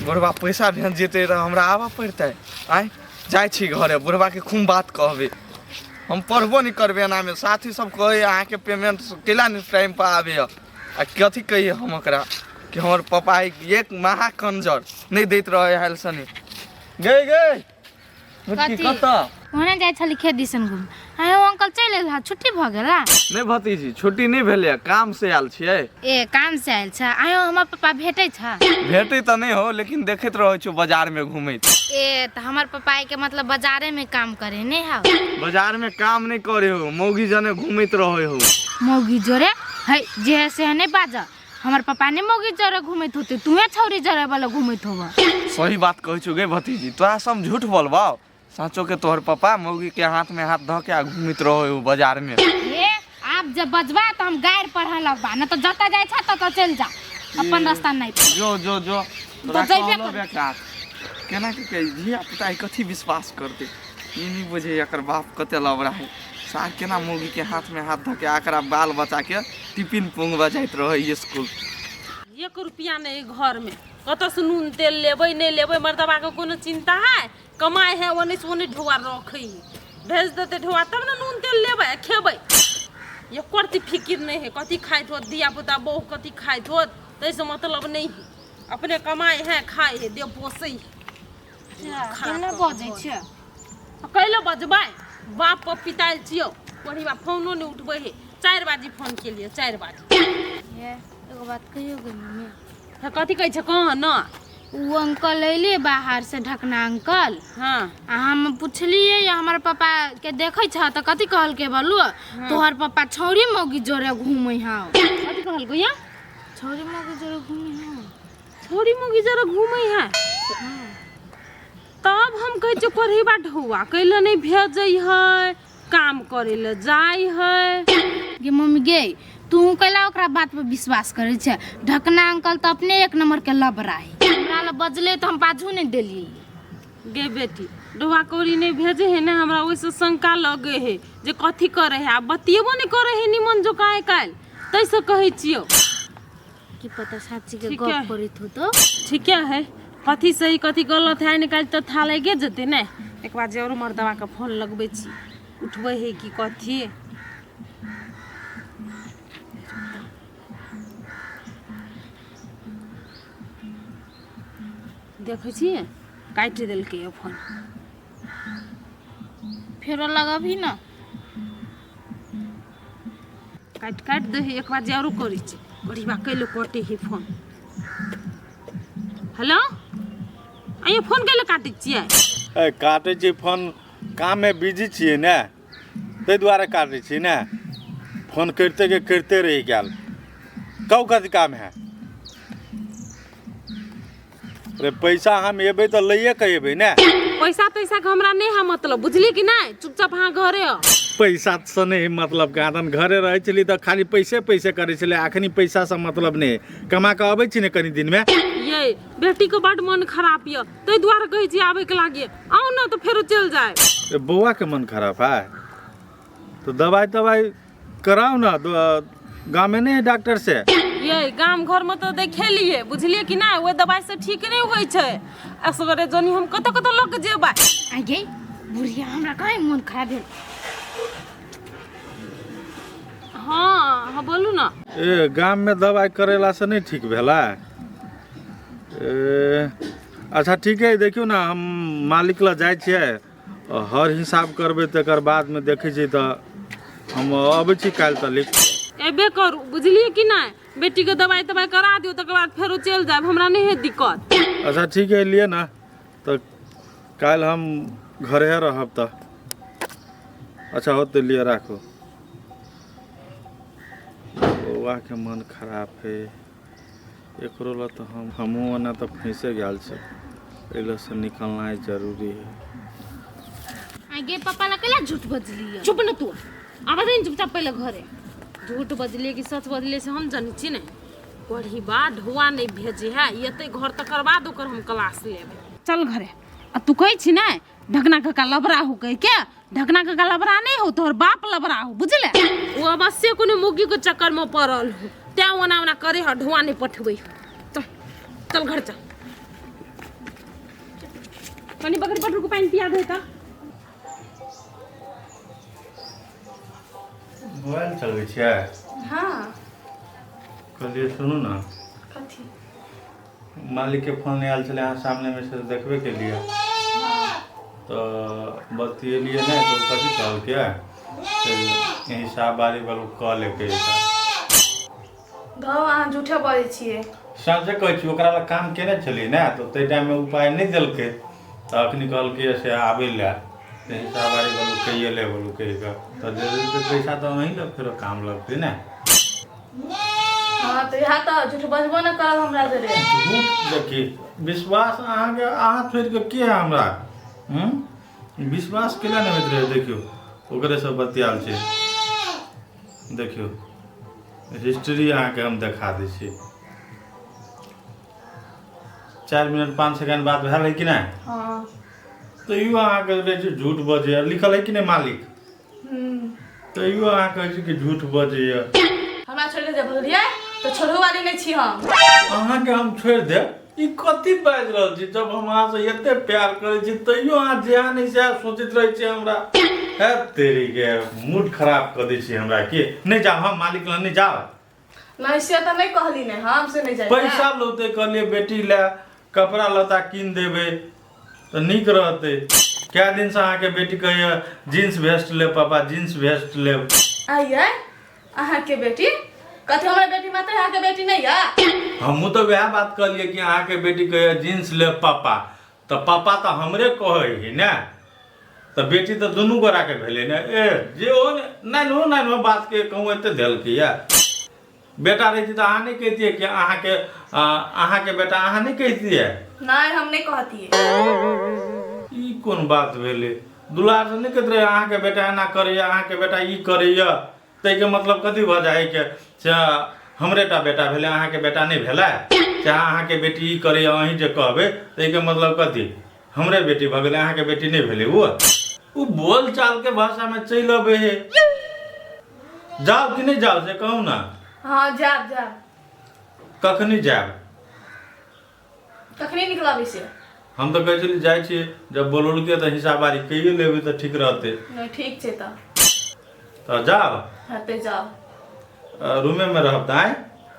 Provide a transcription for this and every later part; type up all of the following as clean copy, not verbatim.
बुढ़बा पैसा भेज जेतै तऽ हमरा आबऽ पड़तै। आँय, जाइ छी घरे, बुढ़बाके खूब बात कहबै। हम पढ़बो नहि करबै एनामे। साथी सब कहै अहाँके पेमेंट कैला नहि टाइमपर आबैए, आ कथी कहियै हम ओकरा कि हमर पापा एक महा कंजर नहि दैत रहै हल सनी। गई गई मुटकी। कथी? कतऽ ओहने जाइ छली खेत दिसन घूम। आयो अंकल, चलि एल? छुट्टी भऽ गेला? नहि भतीजी, छुट्टी नहि भेलै, काम से आयल छियै। ए, काम से आयल छ? आयो, हमर पापा भेटै छ? भेटै तऽ नहि हो, लेकिन देखैत रहै छियौ बाजार में घूमैत। ए, तऽ हमर पापा के मतलब बाजारे में काम करे नहीं हौ? बाजार में काम नहीं करे हो, मौगी जने घूमैत रहे हो। मौगी जोरे? है, जे है से नहीं बाज। हमर पापा नहीं मौगी जोरे घूमैत होते, तुहे छौरी जोरे वाला घूमैत होब। सही बात कहै छौ गे भतीजी, तोरा सब झूठ बोलबाओ? साँचो के तोहर पापा मौगी के हाथ में हाथ धऽ के आ घूमैत रहे हो बाजार में। ए, आब जब बजबा तऽ हम गारि पढ़ऽ लगबा, न तऽ जतऽ जाइ छ ततऽ चलि जा, अपन रास्ता नहीं। जो जो जो, तोरा जइबे कहलो करै। बेकार केना के कही, धिया पुता ई कथी विश्वास करतै? ई नहि बुझै एकर बाप कते लबड़ा है सार, केना मौगी के हाथ में हाथ धऽ के आकरा बाल बच्चा के टिफिन पुंग बजाइत रहै स्कूल। एक रुपया नहि घरमे, कतऽसँ नून तेल लेबै नहि लेबै, मर्दबाके कोनो चिन्ता है? कमाइ है ओन्ने से ओन्ने ढौआ रखै है, भेज देतै ढौआ तब ने नून तेल लेबै आ खेबै। एको रत्ती फिकिर नहि है कथी खाइत होत धिया पुता, बहु कथी खाइत होत, ताहिसँ मतलब नहि है। अपने कमाइ है, खाइ है, देह पोसै है। केना बजै छै? कैले बजबै? बाप पर पितायल छियौ। पढ़िबा फोनो नहि उठबै है, 4 बाजी फोन केलियै, 4 बाजी। ए, एगो बात कहियो गे मम्मी? हे, कथी कहै छै, कह न। ओ अंकल अयले बाहर से, ढकना अंकल। हाँ। आ हम पुछलियै हमर पापा के देखै छ तऽ कथी कहलकै बोलू? तोहर पापा छौरी मौगी जोरे घूमै हौ। कथी कहलकै या? छौरी मौगी जोरे घूमै हौ। छौरी मौगी जरा घूमै है? तब हम कहै छियै कोढ़ीबा ढौआ कैले नहि भेजै है, काम करै लए जाइ है। गे मम्मी गे, तू कैला ओकरा बात पर विश्वास करै छै? ढकना अंकल तऽ अपने एक नंबर के लबरा है। हमरा लग बजले तऽ हम बाजू नहि देलियै। गे बेटी, ढौआ कौड़ी नहि भेजै है ने, हमरा ओहिसँ शंका लगै है जे कथी करै है, आ बतियेबो नहि करै है निमन जोका आइ काल्हि, ताहिसँ कहै छियौ। की पता साची के ठीक गप है। करैत हो तो। ठीके है, कथी सही कथी गलत है निकालि तऽ था लागे जेतै ने। एक बार जे औरो मर्दबाके फोन लगबै छी, उठबै है कि कथी। देखै छियै, काटि देलकै फोन। फेरो लगबही ने? काटि काटि दै है। एक बार जे औरो करै छी, गरीबा कैले कटे है फोन? हेलो, आइयो फोन कैले काटै छियै? ए, काटै छी फोन, काममे बिजी छियै ने, ताहि दुआरे काटै छी ने। फोन करिते के करिते रहि गेल। कहू, कथी काम है? अरे, पैसा हम एबै तऽ लैए के एबै ने। पैसा तैसा के हमरा नहि है मतलब, बुझलियै कि नहि? चुपचाप अहाँ घरे आउ। पैसा से नहि मतलब कहाँ घरे रहै छली तऽ खाली पैसे पैसे करै छलै, अखनी पैसासँ मतलब नहि। कमा कऽ अबै छी ने कनि दिनमे। ये बेटीके बड्ड मन खराब यऽ, ताहि दुआरे कहै छी आबैके लागे। आउ ने तऽ फेरो चलि जायब। ए, बौआके मन खराब है तऽ दवाइ तवाइ कराउ ने, गाममे नहि है डॉक्टर से? ये गाम घरमे तऽ देखेलियै, बुझलियै कि नहि? ओहि दवाइसँ ठीक नहि होइ छै। असगरे जनी हम कतऽ कतऽ लऽ कऽ जेबै? आ गे बुढ़िया, हमरा काहे मन खराब भेल? हँ हँ, बोलू ने। ए, गाममे दवाइ करेलासँ नहि ठीक भेलै? ए, अच्छा ठीक है, देखियौ ने, हम मालिक लग जाइ छियै, हर हिसाब करबै, तकर बादमे देखै छियै। तऽ हम अबै छी काल्हि तऽ लिख एबे करू, बुझलियै कि नहि? बेटीके दवाइ तवाइ करा दियौ, तकर बाद फेरो चलि जायब, हमरा नहि है दिक्कत। अच्छा ठीक है, लिए ने तऽ काल्हि हम घरे रहब तऽ। अच्छा होतै, लिए राखू। बौआके मन खराब है, एकरो लए तऽ हमहूँ ओना तऽ फँसे गेल छी, एहि लए से निकलनाइ जरूरी है। आ गे, पापा ला कैला झूठ बजलियै? चुप ने तू, आबऽ दे ने चुपचाप पहिले घरे। झूठ बजलियै कि सच बजलियै से हम जनै छी ने। पढ़ी बा ढौआ नहि भेजे है, एतै घर तकर बाद ओकर हम क्लास लेबै। चल घरे। आ तू कहै छी ने ढकना काका लबरा हो कहि के, ढकना काका लबरा नहि हो, तोहर बाप लबरा हो, बुझले? ओ अवश्य कोनो मुगी के चक्कर में पड़ल हो, तें ओना ओना करे ह, ढौआ नहि पठबै हो। चल चल, घर चल। कनी बकरी पटरू के पानि पिया दे तऽ। मोबाइल चलबै छियै? हाँ। कहलियै सुनू ने। कथी? मालिकके फोन आयल छलै, अहाँ सामनेमे से देखबे केलियै तऽ बतिएलियै नहि, तऽ ओ कथी कहलकै से हिसाब बारी बलू कऽ लेके। धौ, अहाँ झूठे बजै छियै। साँचे कहै छी, ओकरा लग काम केने छलियै ने, तऽ ताहि टाइममे उपाय नहि देलकै, तऽ अखनी कहलकै से आबै लए तऽ हिसाब बारी बोलू कहिए ले बोलू कहि कऽ तऽ दे देतै पैसा, तऽ अहीं लग फेरो काम लगतै ने। हाँ, तऽ इएह तऽ झूठ बजबो ने करब हमरा जरे। झूठ देखी, विश्वास अहाँके, अहाँ छोड़ि कऽ के है हमरा? हूँ, विश्वास केला नहि होइत रहै। देखियौ, ओकरे सब बतियाल छै। देखियौ, हिस्ट्री अहाँके हम देखा दै छी। 4 मिनट 5 सेकेंड बात भेल है कि नहि? हाँ। तैयो अहाँके रहै छै झूठ बजैए। लिखल है कि नहि मालिक? हम्म। तैयो अहाँ कहै छी कि झूठ बजैए। हमरा छोड़ि कऽ जे भगलियै तऽ छोड़ू वाली नहि छी हम। अहाँके हम छोड़ि देब, ई कथी बाजि रहल छी? जब हम अहाँसँ एते प्यार करै छी, तैयो अहाँ जेहा नहि सएह सोचैत रहै छी हमरा। है तेरी के, मूड खराब कऽ दै छी हमरा। की नहि जाउ? हम मालिक लग नहि जाउ? नहि, से तऽ नहि कहली ने हम, से नहि जाइ। पैसा लौते, कहलियै बेटी लए कपड़ा लत्ता कीन देबै तऽ नीक रहतै। कए दिनसँ अहाँके बेटी कहैए जींस भेस्ट लेब पापा, जींस भेस्ट लेब। आइए अहाँके बेटी कथी? हमर बेटी मात्र अहाँके बेटी नहि यऽ? हमहूँ तऽ वएह बात कहलियै कि अहाँके बेटी कहैए जींस लेब पापा, तऽ पापा तऽ हमरे कहै है ने, तऽ बेटी तऽ दुनू गोराके भेलै ने। ए जे ओ नानो नानो बातके कहूँ एते देलकै। बेटा रहितै तऽ अहाँ नहि कहितियै कि अहाँके बेटा? अहाँ नहि कहितियै? नहि, हम नहि कहतियै। ई कोन बात भेलै? दुलारसँ नहि कहैत रहै अहाँके बेटा एना करैए, अहाँके बेटा ई करैए, ताहिके मतलब कथी भऽ जाइ के से हमरे टा बेटा भेलै, अहाँके बेटा नहि भेलै? चाहे अहाँके बेटी ई करैए, अहीं जे कहबै, ताहिके मतलब कथी? हमरे बेटी भऽ गेलै, अहाँके बेटी नहि भेलै? ओ बोलचालके भाषामे चलि अबै है। जाउ कि नहि जाउ से कहू ने। हाँ, जायब, जायब। कखनी जायब? कखनी निकलबै से। हम तऽ कहै छली जाइ छियै, जब बोलौलकै तऽ हिसाब बारी कहियो लेबै तऽ ठीक रहतै। नहि, ठीक छै तऽ। तऽ जाउ। हेतै, जाउ। रूमेमे रहब तऽ आँय?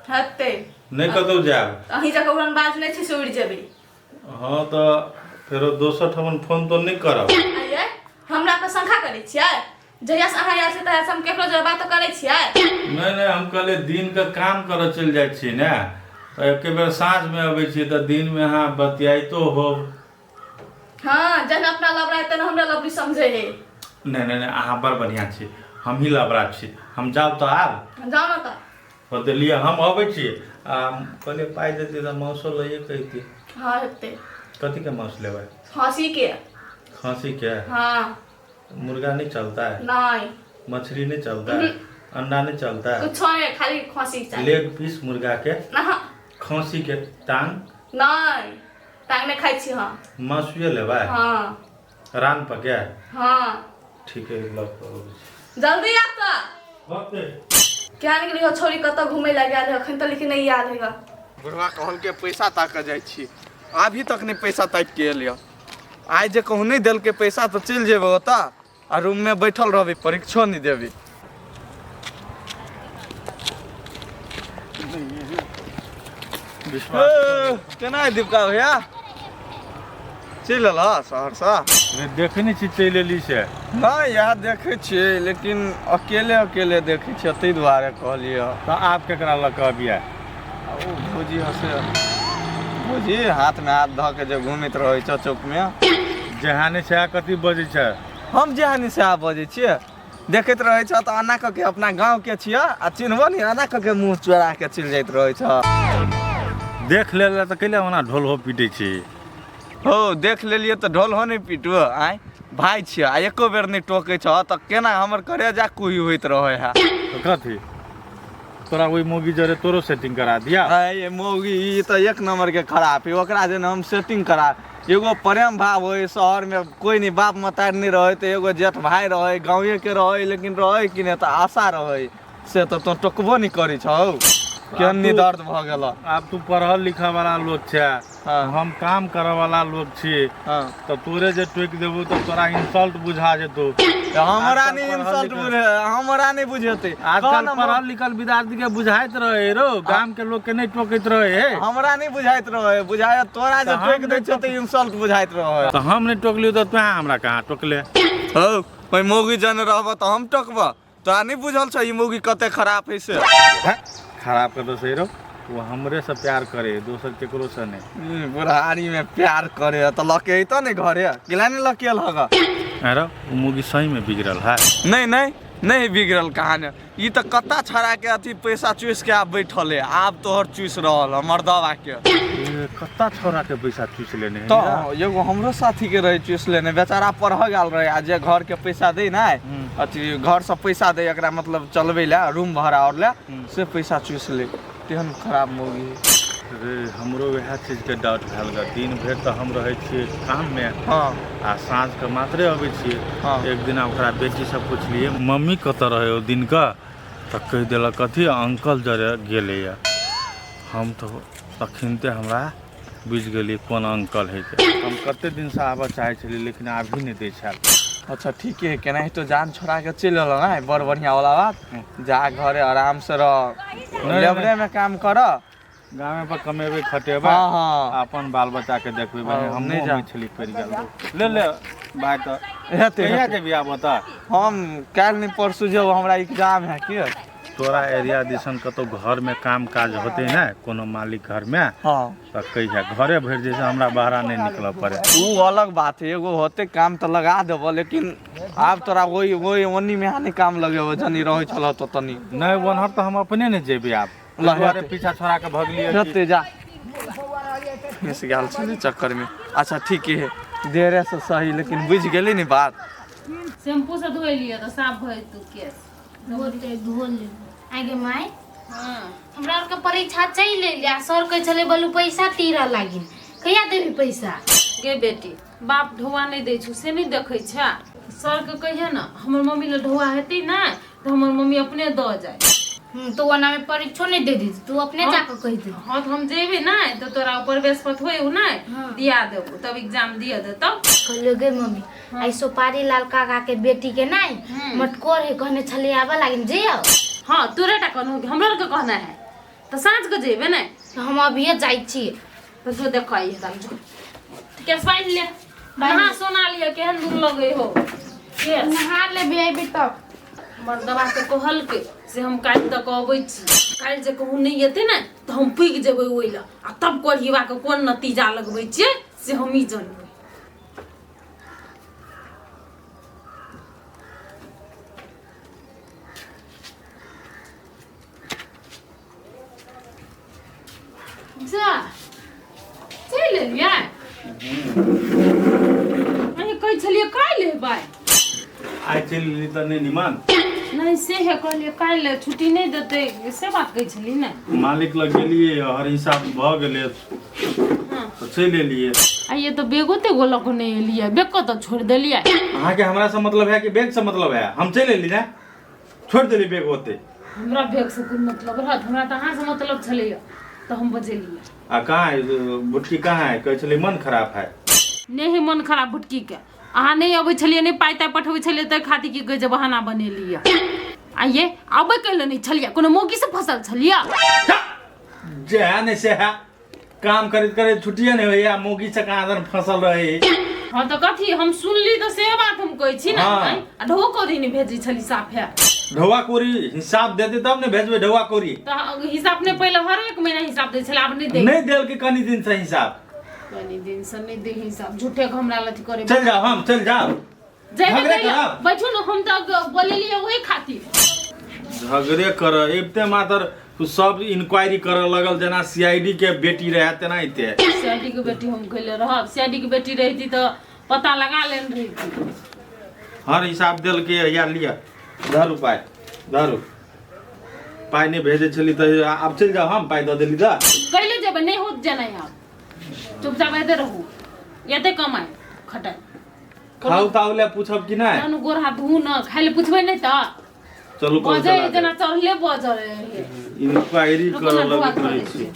हेतै। नहि कतहु जायब? अहीं जकाँ उड़न बाज नहि छै से उड़ि जेबै। हँ, तऽ फेरो दोसर ठमन फोन तो नहि करब। आइये, हमरा पर शंका करै छियै? जहिया से अहाँ आयल छी तहिया से हम केकरो जरे बात करै छियै? नहि नहि, हम कहलियै दिनके काम करऽ चलि जाइ छियै ने, तऽ एके बेर साँझमे अबै छियै, तऽ दिनमे अहाँ बतियाइतो होब। हाँ, जहन अपना लबरा है तेना हमरा लबरी समझे है। नहि नहि नहि, अहाँ बड़ बढ़िआँ छी, हमही लबरा छी। हम जाउ तऽ आब। जाउ ने तऽ। बतेलियै, हम अबै छी। आ कहलियै पाइ देतै तऽ मांसो लैए कहितियै। हाँ, हेतै। कथीके मांस लेबै? खसी के। खसीके? हाँ। मुर्गा नहीं चलता है? नहीं। मछली नहीं चलता है? अंडा नहीं चलता है? कुछ नहीं, खाली खसी चाहिए। लेग पीस मुर्गा के? ना। खसी के टांग? नहीं, टांग नहीं खाइ छी हम। मासुए लेबै? हाँ। रान पके? हाँ। ठीक है, लग अबै छी। जल्दी आब तऽ। होतै। क्या निकली हो छोरी, कतऽ घूमे लए गेल है? अखन तऽ लेकिन नहीं आयल है। बुढ़वा कहलकै पैसा ताकऽ जाइ छी, अभी तक नहि पैसा ताकि के एलियै। आइ जे कहूँ नहि देलकै पैसा तऽ चलि जेबै ओतऽ आ रूममे बैठल रहबै, परीक्षो नहि देबै। विश्वास केना है दीपका भैया, चलि एलह सहरसा? रे, देखै नहि छी चलि एली से? नहि, इएह देखै छियै, लेकिन अकेले अकेले देखै छियै, ताहि दुआरे कहलियै। तऽ आब केकरा लऽ कऽ अबियै? आ ओ भौजी हसे, भौजी हाथमे हाथ धऽ के जे घुमैत रहै छ चौकमे। जहाँ नहि सएह कथी बजै छै? हम जे नहि सएह बजै छियै? देखैत रहै छ तऽ एना कऽ के अपना गाँवके छियै आ चिन्हबो नहि, एना कऽ के मुँह चोरा के चलि जाइत रहै छ। देख लेल तऽ कैले ओना ढोल हो पीटै छी? हो, देख लेलियै तऽ ढोल हो नहि पीटू? आँय, भाय छियै आ एको बेर नहि टोकै छ तऽ केना हमर करेजा कुही होइत रहै है। तऽ कथी तोरा ओहि मौगी जरे तोरो सेटिंग करा दिया? अरे मौगी ई तऽ एक नंबर के खराब है। ओकरा जे हम सेटिंग करा, एगो प्रेम भाव होइ शहरमे, कोइ नहि बाप मतार नहि रहै तऽ एगो जेठ भाय रहै, गाँवेके रहै, लेकिन रहै कि नहि तऽ आशा रहै, से तऽ तोँ टोकबो नहि करै छौ। केहन तू- दर्द भऽ गेल आब तू पढ़ल लिखऽ वाला लोक छै। हाँ। हम काम करऽ वाला लोक छी। हाँ। तऽ तोरे जे टोकि देबू तऽ तोरा इंसल्ट बुझा जेतौ। तऽ हमरा आजकल नहि पढ़ल इंसल्ट लिखल- बुझे, हमरा नहि बुझेतै। आजकल कह न। पढ़ल लिखल विद्यार्थी के बुझाइत रहे रो, गाम के लोक के नहि टोकैत रहे हे। हमरा नहि बुझाइत रहे, बुझाय तोरा जे तऽ हम टोकि दै नहि छौ तऽ इंसल्ट बुझाइत रहे। तऽ हम नहि टोकलियौ तऽ तोहें हमरा कहाँ टोकले? हौ, ओहि मौगी जन रहब तऽ हम टोकबह? तोरा नहि बुझल छौ ई मौगी कते खराब है से? है, खराब कतऽ से रो, वो हमरे से प्यार करे, दोसर केकरो से नहीं। बुढ़ारी में प्यार करे है तऽ लऽ के अयतऽ ने घरे, किला नहि लऽ के एल हग? अरे वो मुगी सही में बिगड़ल है। नहीं नहीं नहीं बिगड़ल कहाँ ने, ई तऽ कत्ता छड़ा के अथी पैसा चूस के आब बैठल है, आब तोहर चूस रहल है मर्दवा के। ए, कत्ता छोरा के पैसा चूस लेने है? तऽ एगो हमरो साथी के रहे चूस लेने, बेचारा पढ़ गेल रहे आ जे घर के पैसा दै ने, अथी घर से पैसा दै एकरा मतलब चलबै लए, रूम भाड़ा और लए, से पैसा चूस ले, तेहन खराब मौगी है। रे, हमरो वएह चीज के डाउट भेल ग। दिन भरि तऽ हम रहै छियै काम मे। आ साँझ के मात्रे अबै छियै। एक दिना ओकरा बेटी से पुछलियै, मम्मी कतऽ रहै ओ दिन के? तऽ कहि देलक कथी, अंकल जरे गेलैया। हम तऽ तखनते हमरा बुझि गेलियै कोन अंकल है के। हम कते दिन से आबऽ चाहै छलियै, लेकिन आबही नहि दै छल। अच्छा ठीक है, केनाहितो जान छोड़ा के चलि एलहुँ ने, बड़ बढ़िया वाला बात। जा घरे आराम से रह, नहीं, लेबरे में काम कर। गामे पर कमेबै खटेबै। हाँ हाँ अपन बाल बच्चा के देखबै। हाँ, हम नहि जा। मछली पड़ि गेल, ले ले भाय तऽ। हेतै। कहिया हेतै। जेबही आब ओतऽ? हम काल्हि नहि परसू जेब, हमरा एग्जाम है की। तोरा एरिया दिसन कतौ घर में काम काज होते ने, कोनो मालिक घर में, तऽ कहिया घरे भरि जैसे हमरा बहरा नहि निकलऽ पड़े। उ अलग बात है, एगो होते काम तऽ लगा देबो, लेकिन आब तोरा वही वही ओनी में नहीं काम लगेबो जनी रहै छल तो तनी। नहि, ओनहर तऽ हम अपने नहि जेबै आब। लह दुआरे हेतै। पीछा छोड़ा के भगलियै की। हेतै, जा फँसि गेल छलै चक्कर में। अच्छा ठीक है, देरे से सही, लेकिन बुझि गेली ने बात। शैम्पू से धोइ लिअ तऽ साफ भऽ जेतौ केश। धोते धो ले आगे माय। हाँ। हमरा आरके परीक्षा चलि एलै आ सर कहै छलै बोलू पैसा तीरऽ लागिन, कहिया देबी पैसा? गे बेटी, बाप ढौआ नहि दै छौ से नहि देखै छै? सरके कहिए ने, हमर मम्मी लए ढौआ हेतै ने तऽ हमर मम्मी अपने दऽ जाय। तो ओना में परीक्षो नहीं दे दी, तू अपने जाके कह दे। हाँ, तऽ हम जेबै ने तऽ तोरा प्रवेश पत्र होय ने दिया देबो, तब एग्जाम दिया देतौ। कहलियो गे मम्मी, आई सुपारी लाल काका के बेटी के नहीं मटकोर है, कहने छले आबे लागिन, जइयो? हाँ, तोरे टा कहनो कि हमरो आरके कहना है? तऽ साँझ के जेबै ने। तऽ हम अभिये जाइ छी। तऽ जो देखै तब जो, केस बान्हि ले, नहा सोना लिअ, केहन दूर लगै हो केस। नहा लेबे, अयबे तब। मर्दबा के कहलकै से हम काल्हि तक अबै छी, काल्हि जे कहूँ नहि एतै ने तऽ हम पुगि जेबै ओहि लए आ तब कोढ़ीबाके कोन नतीजा लगबै छियै से हमही जानबै। जा, चलि एलियै? अहीं कहै छलियै काल्हि एबै। आइ चलि एली तऽ नहि निमन? नहि, से हे कहलियै काल्हि छुट्टी नहि देतै, से बात कहै छली ने। मालिक लग गेलियै, हर हिसाब भऽ गेलै तऽ चलि एलियै। आइए तऽ बेगो तेगो लऽ कऽ नहि एलियै, बेग कतऽ छोड़ि देलियै? अहाँके हमरा से मतलब है कि बैग से मतलब है? हम चलि एली ने, छोड़ि देली बैग ओते। हमरा बैग से कोन मतलब रहत, हमरा तऽ अहाँसँ मतलब छलैया तऽ हम बजेलियै। आ कहाँ है बुटकी, कहाँ है? कहै छलै मन खराब है। नहि है मन खराब बुटकीके, अहाँ नहि अबै छलियै, नहि पाइ ताइ पठबै छलियै, ताहि खातिर की कहै छै बहाना बनेलियै। आइये अबै कैले नहि छलियै? कोनो मौगीसँ फसल छलियै? जे है नहि से है, काम करैत करैत छुट्टिए नहि होइया, मौगी से कहाँ दन फंसल रहे। हाँ तऽ कथी हम सुनली तऽ से बात हम कहै छी ने। हाँ। आ ढो कौड़ी नहि भेजै छली साफे। ढौआ कोरी हिसाब देते तब ने भेजबै ढौआ कोरी। तऽ हिसाब नहि, पहिले हर एक महीना हिसाब दै छलै, आब नहि दै। नहि देलकै कनी दिन से हिसाब। कनी दिन से नहि दै हिसाब, झूठे के हमरा लथी करे। चल जाओ, हम चल जाओ। जेबै? झगड़े कहिया? करब। बैठू ने, हम तऽ बोलेलियै ओहि खातिर। झगड़े कर अबिते मात्र तू सब इंक्वायरी करऽ लगल जेना सीआईडी के बेटी रहे तेनाहिते। सीआईडी के बेटी हम कैले रहब? सीआईडी के बेटी रहिती तऽ पता लगा लेने रहिती। हर हिसाब देलकै या लिअ, धरू पाइ, धरू पाइ। नहि भेजै छली तऽ आब चलि जाउ, हम पाइ दऽ देली तऽ। कैले जेबै? नहि होत जेनाइ, आब चुपचाप एते रहू, एते कमाइ खटाइ। खाउ ताउ लए पूछब कि नहि? तहन गोर हाथ धू न, खाइ लए पुछबै नहि तऽ? चलू, कल बजै चला जेना देब। चढ़ले बजै रहे। इंक्वायरी रुकू ना, करऽ ढुआ लगैत धऽ रहै दै छी छियै।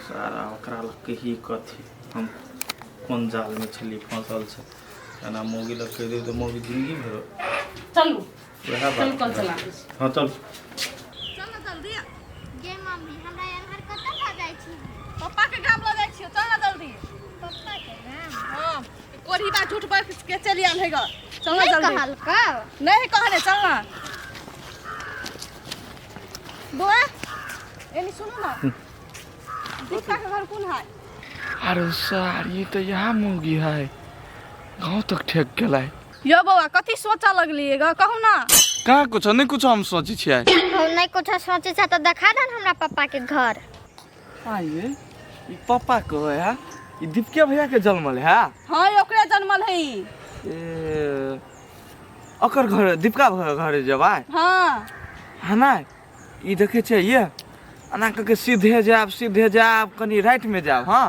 सारा ओकरा लग कही कथी हम कोन जालमे छली फसल छै एना मौगी लग कहि देबै तऽ मौगी जिंदगी भरि चलू वएह चलू बात कल चलाबै छी हँ चल चल ना जल्दी गे मम्मी हमरा एम्हर कतऽ लऽ जाइ छी पप्पा के गाम लऽ जाइ छियौ चल ना जल्दी पप्पा के गाम हाँ कोढ़ी बा झूठ पर के चलि आयल है ग चल ना नहि जल्दी कहलकौ नहीं कहने चल ना बौआ एनी सुनू ना दीक्षा के घर कोन है अरे सार ये तो यहाँ मौगी है गाँव तक ठेक गेलै यो बौआ कथी सोचऽ लगलियै ग कहू ना कहाँ कुछो नहि कुछो हम सोचै छियै हम नहि कुछो सोचै छै तऽ देखा दे ने हमरा पप्पा के घर आइए ई पप्पा के है ई दीपके भैया के जन्मल है हाँ ये ओकरे जन्मल है ई। ए ओकर घर दीपका घर घर जेबै हाँ हाँ नहि ई देखै छियै ये एना कऽ के सीधे जायब सीधे जायब कनि राइटमे जायब हँ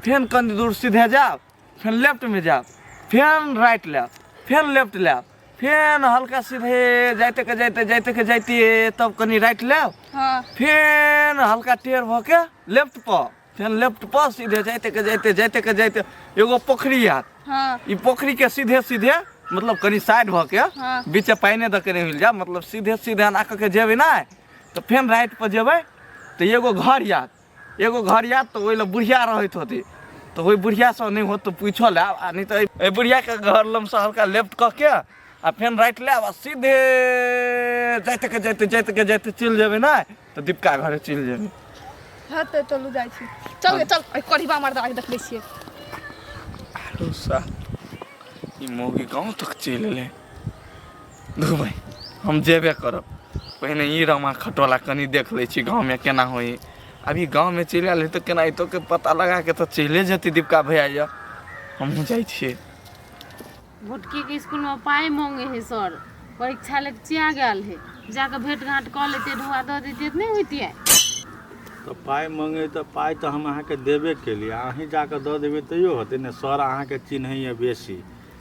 फेर कनि दूर सीधे जायब फेर लेफ्टमे जायब फेर राइट लेब फेर लेफ्ट लेब फेर हल्का सीधे जाइते के जाइते जाइते के जाइते तब कनि राइट लेब हाँ फेर हल्का टेढ़ भऽ के लेफ्ट पर फेर लेफ्ट पर सीधे जाइते के जाइते जाइते के जाइते एगो पोखरी आयत हाँ ई पोखरी के सीधे सीधे मतलब कनि साइड भऽ के हाँ। बीचे पानि दऽ के नहि हिल जायब मतलब सीधे सीधे एना कऽ के जेबै ने तऽ फेर राइट पर जेबै तऽ एगो घर आयत एगो घर आयत तऽ ओहि लए बुढ़िया रहैत होतै तऽ ओहि बुढ़ियासँ नहि होत तऽ पूछो लेब आ नहि तऽ एहि बुढ़ियाके घर लगसँ हल्का लेफ्ट कऽ के आ फेर राइट लेब आ सीधे जाइते के जाइते जाइते के जाइते चलि जेबै ने तऽ दीपका घरे चलि जेबै हाँ तऽ चलू जाइ छी चल गे चल एहि कढ़ीबा मर्दा के देखबै छियै आरो सा ई मौगी गाँव तक चलि एलै धुबै हम जेबे करब पहिने ई रमा खटोला कनि देख लै छी गाँवमे केना होइ अभी गाँवमे चलि आयल तऽ केना के पता लगा के तऽ चलिए जेतै दीपका भैया यऽ हमहूँ जाइ छियै भोटकी के स्कूल में पाइ मांगे है सर परीक्षा लग गेल है जाके भेंट घाट कऽ लेते ढुआ दऽ देते तऽ नहि होइतियै तऽ पाइ मङ्गै तऽ पाइ तऽ हम अहाँके देबे केलियै अहीँ जाकऽ दऽ देबै तैयो होतै ने सर अहाँके चिन्हैए बेसी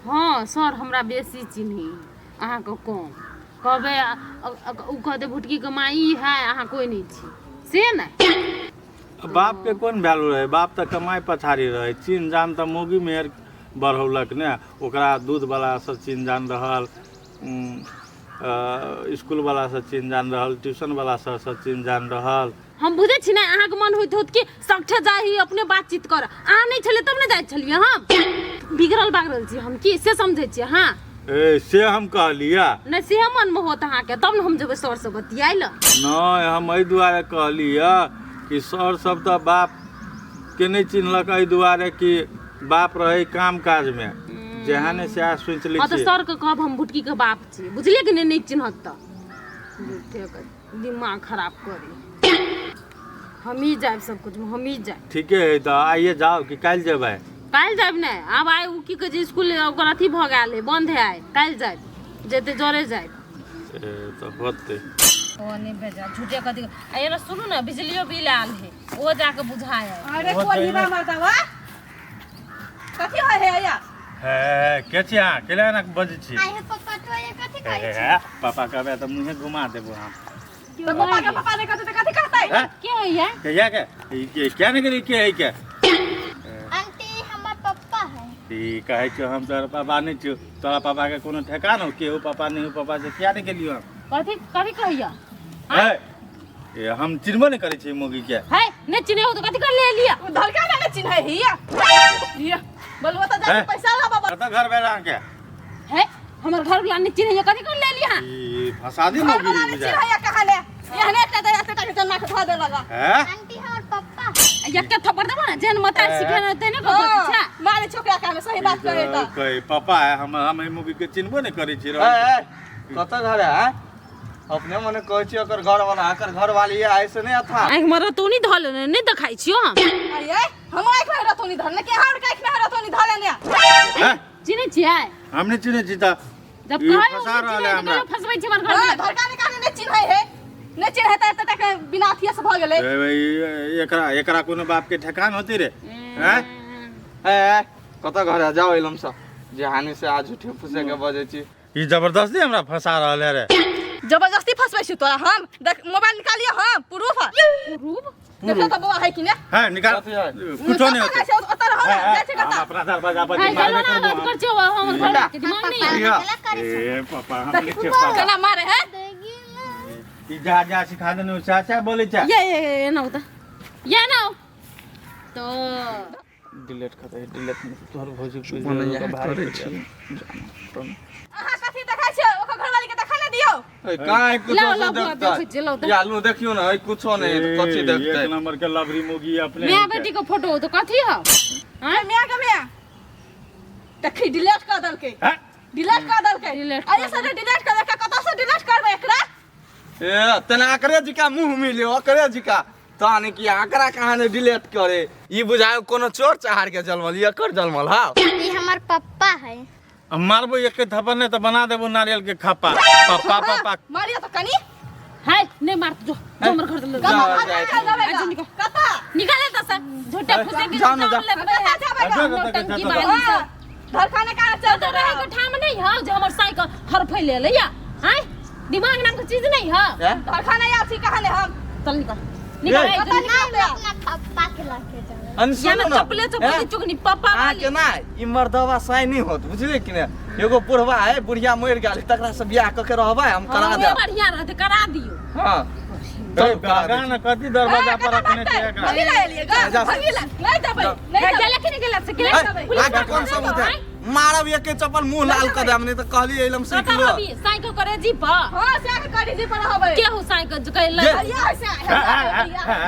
हँ सर हमरा बेसी चिन्ही अहाँके कम कहबै ओ कहतै भुटकीके माँ ई है अहाँ कोइ नहि छी से नहि बापके कोन वैल्यू रहै बाप तऽ कमाइ पछाड़ी रहै चिन्ह जान तऽ मौगी मेहर बढ़ौलक ने ओकरा दूधवला सब चिन्ह जान रहल इसकुलवला सब चिन्ह जान रहल ट्यूशनवला सब सब चिन्ह जान रहल हम बुझै छी ने अहाँके मन होइत होत कि सगठे जाही अपने बातचीत कर अहाँ नहि छलियै तब ने जाइ छलियै हम बिगड़ल बागड़ल छी हम की से समझै छियै अहाँ ए से हम कहलियै नहि से मनमे होत अहाँके तब ने हम जेबै सरसँ बतियाइ लए नहि हम एहि दुआरे कहलियै कि सर सब तऽ बापके नहि चिन्हलक एहि दुआरे कि बाप रहै काम काजमे जएह ने सएह सोचि लै हँ तऽ छियै सरके कहब हम भुटकीके बाप छी बुझलियै कि नहि नहि चिन्हत तऽ झूठेके दिमाग खराब करे हमही जायब सब कुछ हमही जायब ठीके है तऽ आइए जाउ कि काल्हि जेबै काल्हि जायब नहि आब आइ ओ की कहै छै इसकुल ओकर अथी भऽ गेल है बंद है आइ काल्हि जायब जेतै जरे जायब ए, तऽ होतै ओ नहि भेजा झूठे कथी आ एना सुनू ने बिजलियो बिल आयल है ओ जाके बुझाय अरे कोढ़ीबा मर्दावा कथी होइ है या हे के छी अहाँ केला एना बजै छी आइ हे पप्पा तो ये कथी कहै छी हे, पापा कहबै तऽ मुँहे घुमा देबो हम तऽ पप्पा के पप्पा नहि कहतै तऽ कथी कहतै हे के होइया कहिया के ई के क्या ने गेली के है के आंटी हमर पप्पा है ई कहै छियौ हम तोहर पापा नहि छियौ तोरा पापा के कोनो ठेकान हो के हो पापा नहि हो पापा से किया नहि गेलियौ हम कथी कथी कहैया हे ए हम चिन्हबो नहि करै छियै मौगी के है नहि चिन्है हो तऽ कथी कर ले लिया ओ धलका ने चिन्है हिया हिया बोलबो तऽ जाके हे? पैसा ला बाबा कतऽ घर भेल अहाँके है हमर घर वाला नहि चिन्हैया कथी कर ले लिया ई फंसा दी घर मौगी वाला ने बुझाय चिन्हैया कहाँ ले एहने एकटा दया से टाके जन्मा के धऽ देलक हैं आंटी हमर पप्पा है एके थप्पड़ देबो ने जेहन मतार सिखेने होतै ने ककरो हाँ, मारे छोकरा के सही बात करे तऽ कहे पापा है हम हम एहि मौगी के चिन्हबो नहि करै छी ए, ए, कतऽ घर है आँय? अपने मने कहै छी ओकर घर वाला एकर घर वाली ऐसे नहीं था आँखि में रतौनी धऽ लेने नहि देखाइ छियौ हम अरे हम आँखि में रतौनी धरने के हर के आँखि में रतौनी धरने हैं? चिन्है छियै हम नहि चिन्है छी तऽ जब ई कहै फंसा रहल है हमरा फंसबै छी हमर घर हां में धरका ने काने नहीं चिन्है है नहीं चिन्है त एते तक बिना अथिया से भऽ गेलै ए, ए, एकरा एकरा कोनो बाप के ठेकान होती रे हैं ए ए, कतऽ घर है जाओ एलम से जे हानि से आज झूठे फूसे के बजै छी ई जबरदस्ती हमरा फंसा रहल है रे जबरदस्ती फंसबै छी तोरा हम। देख, मोबाइल निकालियो, हम प्रूफ। प्रूफ? देखो तो बौआ है कि ने। है निकाल। कथी है? कुछो नहीं होते। ओतऽ रहो ने, जाइ छै हम कतऽ? अपना दरवाजा पर है जे मारबे चलो ना करबो बात हम। कर छियो हमर घर के दिमाग नहीं है। या। केला करै छै? ए पापा, हम लिखे पापा। केना मारे है? ई जा जा सिखा देने चाचा बोलै छै। ये ये ये ना उता ये ना तो डिलीट कर दे, डिलीट तोहर भौजी मने याद करै छी। अहाँ कथी देखै छियै? ओकर घरवाली के देखा ने दियौ। ए, काहे कुछो लाओ, से लाओ, बुआ, देखतै? देखै छियै, लाओ, या लू देखियौ ने, ए, कुछो नहीं कथी देखतै? एक नंबर के लवरी मुगी अपने। माय बेटी के फोटो तो कथी है? आय माय के माय, देखी डिलीट कर देलकै। हैं? डिलीट कर देलकै। डिलीट अरे सर, डिलीट कर देलकै। कतऽ से डिलीट करबै एकरा? ए तेना एकरे जिका मुंह मिले, ओकरे जिका तहन कि एकरा कहाँ ने डिलीट करे। ई बुझायो कोनो चोर चहार के जन्मल, ई एकर जन्मल। हाँ, ई हमर पप्पा है। अब मारबो एक थप्पड़ नहीं तो बना देबो नारियल के खप्पा। पप्पा पप्पा। मारियो तो कनी। है नहीं मार, जो जो हमर घर से ले। कतऽ जाओ, भागै जाओ। छै लेबै अच्छा, निकल। कतऽ? निकाले तो से झूठे फूसे के जाओ ना, जाओ। लेबै। कतऽ जाबै? जाओ, नौटंकी जाओ, वाली हाँ, सब। धरखाने कहाँ चल तो रहे के ठाम नहीं है जो हमर साई के हरफै ले ले या आय दिमाग नाम के चीज नहीं है। ए? धरखाने आयल छी कहाँ ने हम। चल निकल निकल। ए। ए, कतऽ ना, निकलतै? हम अपना पप्पा के लके जाबै। अन या सुनू ना ना, चपले चपले ए? चुगनी पप्पा अहाँ वाली। के ना ई मर्दवा साई नहीं होत, बुझलिए कि ने? एगो बुढ़वा है, बुढ़िया मरि गेल, तकरा से बियाह कऽ के रहबै, हम करा हाँ, देब। बढ़िया रहते, करा दियो। हाँ, चलू करा दै ना कथी दरवाजा पर रखने छै एकरा? भगी ला एलियै गा। जा। भगी ला नहीं देबै, नहीं है, देबै। गेले कि नहीं गेले से गेले? छी। पुलिस अहाँके कोन सबूत है? मारब एके चप्पल, मुंह लाल कऽ देब। नहीं तऽ कहली एलम सीख कतऽ लो। हबी साई के करे जी पर? हाँ, से के करी जी पर रहबै। केहू साई के कैले? ये। ये से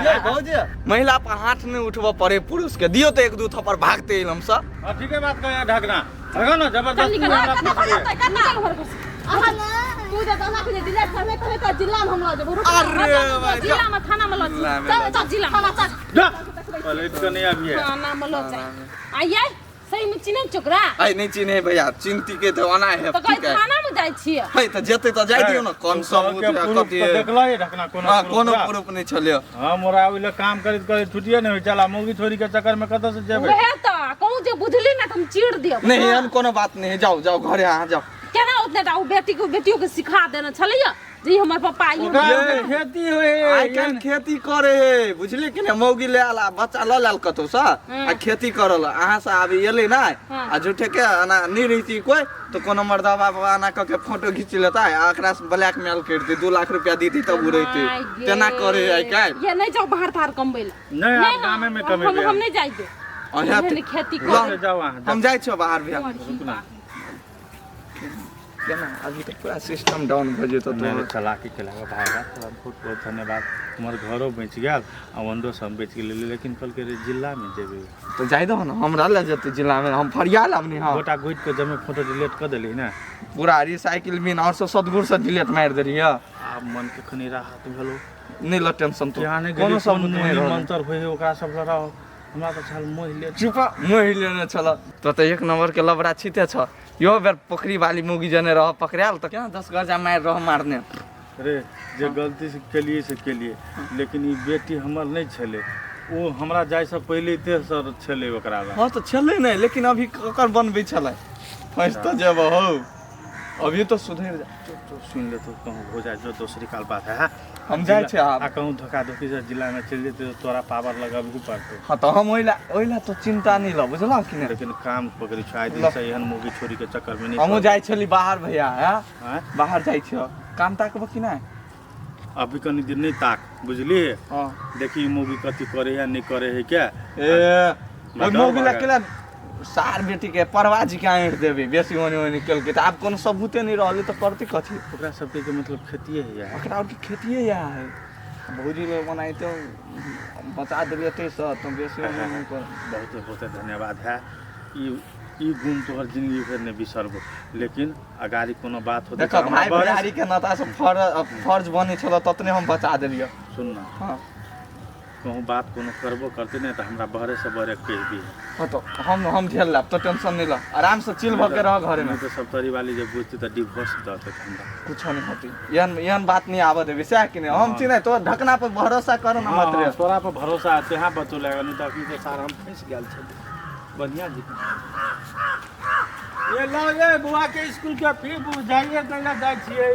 ये भौजी, महिला पर हाथ नहीं उठबऽ पड़े पुरुष के। दियो तो एक दू थप्पड़, भागते एलम से। हाँ, ठीक है बात कहे ढकना, भगा ना चल जबरदस्ती निकल। हमरा फंसबे। निकल घर से। तू जे दला के डिलीट करबे करे त जिला में हम लऽ जेबो। रुक। अरे भाई, जिला में, थाना में लऽ जिला में चल। लऽ चल जिला में। थाना चल। जा पलट के नहीं अभी है। थाना में लऽ चल। आइए, सही में चिन्है छौ ओकरा? आई नहीं चिन्हे भैया, चिन्ती के तो आना है। तऽ कहै ठीक है। थाना में जाइ छियै। है तऽ जेतै तऽ जाय दियौ ने, कोन सबूत के है? प्रूफ कथी? तऽ देखलही ढकना कोनो? हाँ, प्रूफ कोनो बा? प्रूफ नहीं छलै। हम ओरा ओहि लए काम करैत करैत छुट्टिए नहि होइ छल आ मौगी छोरी के चक्कर में कतऽ से जेबै? वएह तऽ कहूँ जे बुझली ने तऽ हम चीर देब। नहीं, एहन कोनो बात नहीं है। जाओ जाओ घरे, अहाँ जाओ। केना उतने टा ओ बेटी के, बेटियो के सिखा देने छलैया जे ई हमर पप्पा, ई ओकरा हमर ये। खेती होइ है। आइ काल्हि खेती करे है, बुझलिए कि ने? मौगी ले आयल आ बच्चा लऽ लायल कतौ से आ खेती करल। अहाँ से आबि एलै ने आ झूठे के एना नहीं रहिती कोई तो कोनो मर्दवा बाबा एना कऽ के फोटो घीच लेता आ एकरा से ब्लैकमेल करती, 2 लाख रुपया दीती तब उ रहिती। आइ गे। तेना करे है आइ काल्हि। ये नहीं जाओ बाहर तार कमबै लए। नहि, आब नहीं, गामे में हम कमेबै। हम नहीं जाइ दे। अहाँ एहन खेती ल, कर। जाओ अहाँ, जाओ। हम जाइ छियौ बाहर भैया। रुक ना। केना अभी तऽ पूरा सिस्टम डाउन भऽ जेतौ। नहि तोहर चलाकी केलाके भाय, तोरा बहुत बहुत धन्यवाद। हमर घरो बचि गेल आ वंडो सब बचि गेलै, लेकिन कहलकै रे जिलामे जेबै। तऽ जाइ दहो ने, हमरा लए जेतै जिलामे, हम फरिया लाब ने। हम गोटा गोटि के जमे फोटो डिलीट कऽ देली ने। पूरा रिसाइकिल बिन और सब सदगुर से डिलीट मारि देलियै। आब मनके कनि राहत भेलो। नहि ल टेंशन तो। यहाँ नहि कोनो गेली, सबूत कोन नहि मोहिनी रहल। मंत्र होइ है ओकरा सब लड़ाओ, हमरा तऽ छल मोहि ले। चुप, मोहि लेने छल तो तऽ एक नंबर के लबड़ा छीते छ। यो बेर पोखरी वाली मुगी जने रह पकड़ायल तऽ केना 10 गजा मारि रह मारने। रे, जे गलती से केलिए से केलिए, लेकिन ई बेटी हमर नहि छलै, ओ हमरा जाइसँ पहिले सर छलै ओकरा लग। हाँ तऽ छलै नहि, लेकिन अभी ककर बनबै छलै? फँसि तऽ जेबऽ हौ, अभी तो सुधरि जा। तो सुनि ले, तो कहूँ हो जाए जो दोसरी काल बात है, हाँ? हम जाइ छियै आब। आ कहूँ धोखा धोखी से जिलामे चलि जेतै तऽ तोरा पावर लगबही पड़तौ। हाँ तऽ हम ओहि ला तो चिंता नहीं ल, बुझलह कि नहि? लेकिन काम पकड़ै छौ आइ दिनसँ एहन मूवी छोरीके चक्करमे नहि। हमहूँ जाइ छली बाहर भैया, हैं? आँय? बाहर जाइ छियै, काम ताकबऽ कि नहि? अभी कनि दिन नहि ताक, बुझलिही? हाँ। देखी मूवी कथी करे है नहि करे है क्या। ए, ओहि डर मौगी ला भऽ गेल। केला सार बेटी के परवा जी के आँटि देबै। बेसी ओने ओने केलकै तऽ आब कोनो सबूते नहि रहलै तऽ करतै कथी? ओकरा सबके के मतलब खेतिए है यार। ओकरा आरके खेतिए इएह है। भौजी ले बनाइते बचा देलियै ताहिसँ तऽ बेसी ओने नहि कर। बहुत बहुत धन्यवाद है। ई ई गुण तोहर जिंदगी भरि नहि बिसरबो, लेकिन अगाड़ी कोनो बात होतै देखऽ तऽ हमरा भाई भैयारी के नाता से फर्ज बनै छल ततने हम बचा देलियै। सुन ना। हाँ। कहूँ बात कोनो करबो करतै ने तऽ हमरा बहरे से बहरे कहि दिहे। हाँ तो हम झेल लेब, तो टेंशन नहीं ल, आराम से चिल भऽ के रह घरे में। नहि तऽ सप्तरी वाली जे बुझतै तऽ डिवोर्स दऽ देत हमरा। कुछो नहीं होती, एहन एहन बात नहीं आबऽ देबै सएह कि नहीं? हम छी नहीं तो ढकना पर भरोसा करो ना मात्र। हाँ, तोरा पर भरोसा है तेहाँ बचौले, नहीं तऽ अखनी तऽ सार हम फँसि गेल छली। बढ़िया जी, ये लो, ये बुआ के स्कूल के फी बुझाइए दै लए जाइ छियै।